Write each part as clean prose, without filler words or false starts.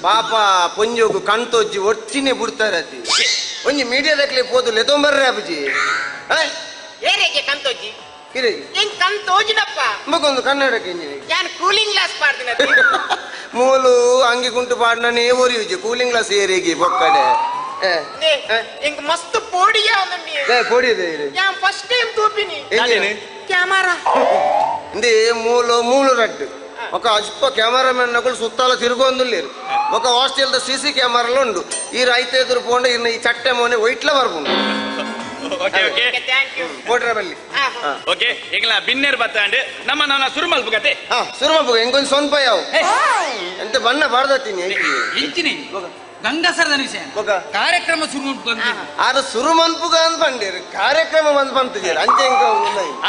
ಪಾಪ ಪೊಂಜೋಗು ಕಣ್ತೊಜ್ಜಿ ಒಟ್ಟಿನೇ ಬಿಡ್ತಾರತಿ ಒಂಜಿ ಮೀಡಿಯಾದಕ್ಲೆ ಪೋದು ಲೆತೊಂಬರ್ರೆ ಅಬುಜಿ ಏರೇಗೆ ಕಂತೋಜಿ ಕಿರಿ ಎಂಗ್ ಕಂತೋಜಿನಪ್ಪ ಮಗೊಂದು ಕನ್ನಡಕ್ಕೆ ಇಂಜಿನಿ ಯಾನ್ ಕೂಲಿಂಗ್ ಗ್ಲಾಸ್ ಪಾಡ್ದಿನ ಮೂಲು ಅಂಗಿ ಕುಂಟು ಪಾಡ್ನೇ ಒರಿಯುಜಿ ಕೂಲಿಂಗ್ ಗ್ಲಾಸ್ ಏರಿಗೆ ಬೊಕ್ಕಡೆ ಎಂಗ್ ಮಸ್ತ್ ಪೋಡಿಯ ಒಂದು ಪೋಡಿದೆ ಯಾನ್ ಫಸ್ಟ್ ಟೈಮ್ ತೂಪಿನಿ ಕ್ಯಾಮರಾ ಇಂದೇ ಮೂಲು ಮೂಲು ರಡ್ಡು ఒక ಅಜ್ಪ ಕ್ಯಾಮರಾಮನ್ ನಕಲು ಸುತ್ತಾಲ ತಿರುಗೊಂದುಲ್ಲೇರು ఒక ಹಾಸ್ಟೆಲ್ದ ಸಿ ಸಿ ಕ್ಯಾಮರಾಲ ಉಂಡು ಈ ರೈತ ಎದುರು ಪೋಂಡ ಇರ್ನ ಈ ಚಟ್ಟೆ ಮೋನೆ ವೈಟ್ಲ ಬರ್ಪುಂಡು. Okay okay thank you ಪೋಟ್ರ ಬಲ್ಲಿ. ಓಕೆ ಎಂಗ್ಲ ಬಿನ್ನೇರ್ ಬತ್ತಾಂಡ್ ನಮ್ಮ ನನ್ನ ಸುರುಮಲ್ಪು ಕತೆ. ಹಾ ಸುರುಮಲ್ಪು ಎಂಗೊಂದು ಸ್ವಂತ ಯಾವ ಎಂತ ಬಣ್ಣ ಬಾರ್ದತ್ತೀನಿ ಇಂಚಿನಿ ಗಂಗಸರದ ವಿಷಯ ಕಾರ್ಯಕ್ರಮ ಸುರು ಆರು ಸುರುಮನ್ಪುಗ ಅಂತ ಬಂಡೇರು ಕಾರ್ಯಕ್ರಮ ಬಂದ್ ಬಂತಿದ್ದೀರ ಅಂಚೆ ಇಂಕ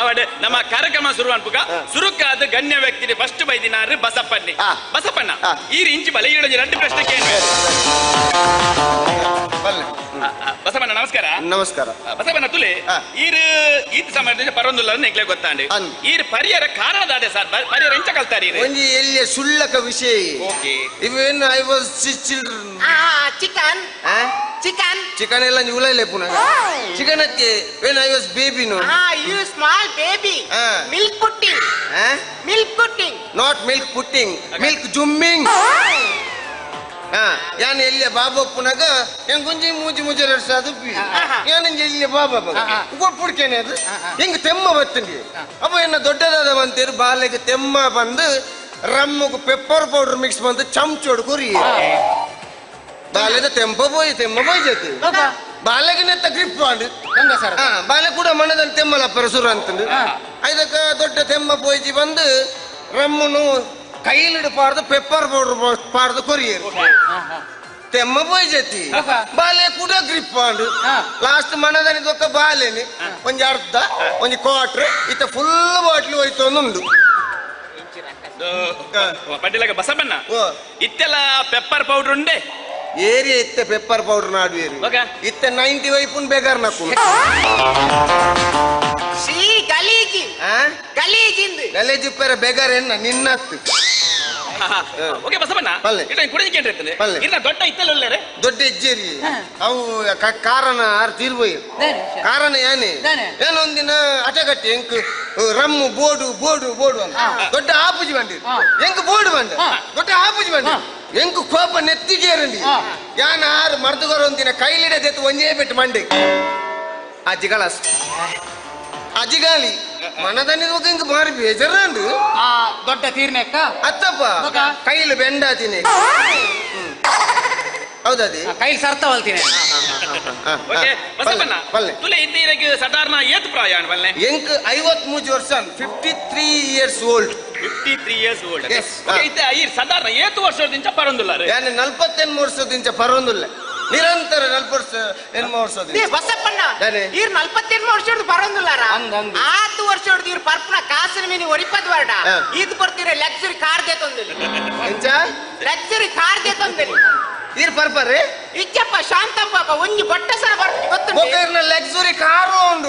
ಅವಡ್ ನಮ್ಮ ಕಾರ್ಯಕ್ರಮ ಸುರು ಅನ್ಪುಗ ಸುರುಕಾದ ಗಣ್ಯ ವ್ಯಕ್ತಿ ಫಸ್ಟ್ ಬೈದಿನಾರು ಬಸಪ್ಪನ್ನಿ. ಬಸಪ್ಪಣ್ಣ ಈ ಇಂಚಿ ಬಲೆ ಈಡೊಂಜಿ ಎರಡು ಪ್ರಶ್ನೆ ಕೇಳಿ. ಬಸವಣ್ಣ ನಮಸ್ಕಾರ. ನಮಸ್ಕಾರ ಬಸವಣ್ಣ ತುಲೆ ಈರು ಈತ ಸಮಯದಿಂದ ಪರೊಂದುಲ್ಲ ಎಂಕ್ಲೆ ಗೊತ್ತಾಂಡು ಈರು ಪರಿಹಾರ ಕಾರಣದಾದೆ ಸರ್ ಪರಿಹಾರ ಎಂಚ ಕಲ್ತಾರೆ ಒಂಜಿ ಎಲ್ಲಿಯ ಸುಳ್ಳಕ ವಿಷಯ. Okay even I was children. Chicken chicken chicken ಎಲ್ಲ ಉಲೈಲೆ ಪುನಃ ಚಿಕನ್ ಅತ್ತೆ when I was baby no. You small baby. Milk pudding. Milk pudding not milk pudding milk ಜುಮ್ಮಿಂಗ್. ಯಾನ್ ಎಲ್ಲಿಯ ಬಾಬಾ ಪುನಗ ಹೆಂಗ್ ಗುಂಜಿ ಮೂಜಿ ಮೂಜಿ ಎರಡು ಅದು ಯಾನಂಜಿ ಎಲ್ಲಿಯ ಬಾಬಾ ಕೊಟ್ಬಿಡ್ಕೇನೆ ಅದು ಹೆಂಗ್ ತೆಮ್ಮ ಬತ್ತಂಡಿ ಅಪ್ಪ ಎನ್ನ ದೊಡ್ಡದಾದ ಬಂತೇರು ಬಾಲೆಗೆ ತೆಮ್ಮ ಬಂದು ರಮ್ಮಗು pepper powder mix ಬಂದು ಚಮಚೋಡು ಕುರಿ ಬಾಲೆದ ತೆಂಪ ಪೋಯಿ ತೆಮ್ಮ ಪೋಯಿ ಜೊತೆ ಬಾಲೆಗೆ ನೆತ್ತ ಗ್ರಿಪ್ ಮಾಡಿ ಬಾಲೆ ಕೂಡ ಮನದಲ್ಲಿ ತೆಮ್ಮಲಪ್ಪರ ಸುರು ಅಂತಂದು ಐದಕ್ಕ ದೊಡ್ಡ ತೆಮ್ಮ ಪೋಯ್ಜಿ ಬಂದು ರಮ್ಮನು ಕೈಲಿಡು ಪಾರ್ದು ಪೆಪ್ಪರ್ ಪೌಡರ್ ಪಾರ್ದು ಕೊರಿಯರು ತೆಮ್ಮ ಪೋಯ್ ಜತಿ ಬಾಲೆ ಕೂಡ ಗ್ರಿಪ್ ಆಂಡು ಲಾಸ್ಟ್ ಮನದಲ್ಲಿ ದೊಕ್ಕ ಬಾಲೆನಿ ಒಂಜಿ ಅರ್ಧ ಒಂಜಿ ಕ್ವಾರ್ಟರ್ ಇತ್ತ ಫುಲ್ ಬಾಟ್ಲಿ ಹೋಯ್ತು ಒಂದುಂಡು. ಪಡ್ಡಿಲಾಗ ಬಸವಣ್ಣ ಇತ್ತೆಲ್ಲ ಪೆಪ್ಪರ್ ಪೌಡರ್ ಉಂಡೆ ಏರಿಯ ಇತ್ತೆ ಪೆಪ್ಪರ್ ಪೌಡರ್ ನಾಡು ಏರಿ ಇತ್ತೆ 90 ವೈಪುನ್ ಬೇಗಾರ್ ನಕ್ಕು ಶ್ರೀ ಗಲೀಜಿ ಗಲೀಜಿಂದು ಗಲೀಜಿ ಪೆರ ಬೇಗಾರ್ ಎನ್ನ ನಿನ್ನತ್ತು. ಓಕೆ ಬಸವಣ್ಣ ಇಲ್ಲ ದೊಡ್ಡ ಇತ್ತೆಲ್ಲ ಉಳ್ಳೇರೆ ದೊಡ್ಡ ಇಜ್ಜೇರಿ ಅವು ಕಾರಣ ಆರು ತೀರ್ಬೋಯಿ ಕಾರಣ ಏನೇ ಏನೊಂದಿನ ಅಟಗಟ್ಟಿ ಎಂಕ್ rum board board board ಅಂತ ದೊಡ್ಡ ಆಪುಜಿ ಬಂಡಿ ಎಂಕ್ ಬೋರ್ಡು ಬಂಡ ದೊಡ್ಡ ಆಪುಜಿ ಬಂಡಿ ಎಂಕ್ ಕೋಪ ನೆತ್ತಿಗೇರಂಡಿ ಯಾನ್ ಆರು ಮರ್ದುಗರ ಒಂದಿನ ಕೈಲಿಡ ಜೊತೆ ಒಂಜೇ ಬಿಟ್ಟು ಮಂಡಿ ಅಜ್ಜಿಗಳಸ್ ಅಜ್ಜಿಗಾಲಿ ಮನದನ್ನಿ ಇಂಕ್ ಬಾರಿ ಬೇಜಾರಂಡು ದೊಡ್ಡ ತೀರ್ನೆಕ್ಕ ಅತ್ತಪ್ಪ ಕೈಲಿ ಬೆಂಡಾತೀನಿ ಹೌದದಿ ಕೈಲಿ ಸರ್ತ ವಲ್ತೀನಿ. ಓಕೆ ಬಸವಣ್ಣ ತುಲೆ ಇದ್ದೀರಗೆ ಸಾಧಾರಣ ಏತ್ ಪ್ರಾಯ ಬಲ್ಲೆ ಎಂಕ್ 53 ವರ್ಷ 53 years old. 53 years old. Okay ಇತ್ತೆ ಈ ಸಾಧಾರಣ ಏತ್ ವರ್ಷದಿಂದ ಪರೊಂದುಲ್ಲಾರೆ ಯಾನೆ 48 ವರ್ಷದಿಂದ ಪರೊಂದುಲ್ಲ ನಿರಂತರ 48 ವರ್ಷದಿಂದ ಬಸಪ್ಪಣ್ಣ ಇರ್ 48 ವರ್ಷದ ಬರೋಂದುಲ್ಲಾರ ಆತು ವರ್ಷದ ಇರ್ ಪರ್ಪನ ಕಾಸಿನ ಮೀನಿ ಒರಿಪದ್ ವರ್ಡ ಇದು ಬರ್ತೀರ ಲಕ್ಸುರಿ ಕಾರ್ they ತಂದಿಲ್ಲ ಎಂಚ ಲಕ್ಸುರಿ ಕಾರ್ they ತಂದಿಲ್ಲ ಇರ್ ಪರ್ಪರೆ ಇಜ್ಜಪ್ಪ ಶಾಂತಪ್ಪ ಒಂಜಿ ಬೊಟ್ಟ ಸರ ಬರ್ತಿ ಗೊತ್ತುಂಟು ಲಕ್ಸುರಿ ಕಾರು ಉಂಡು.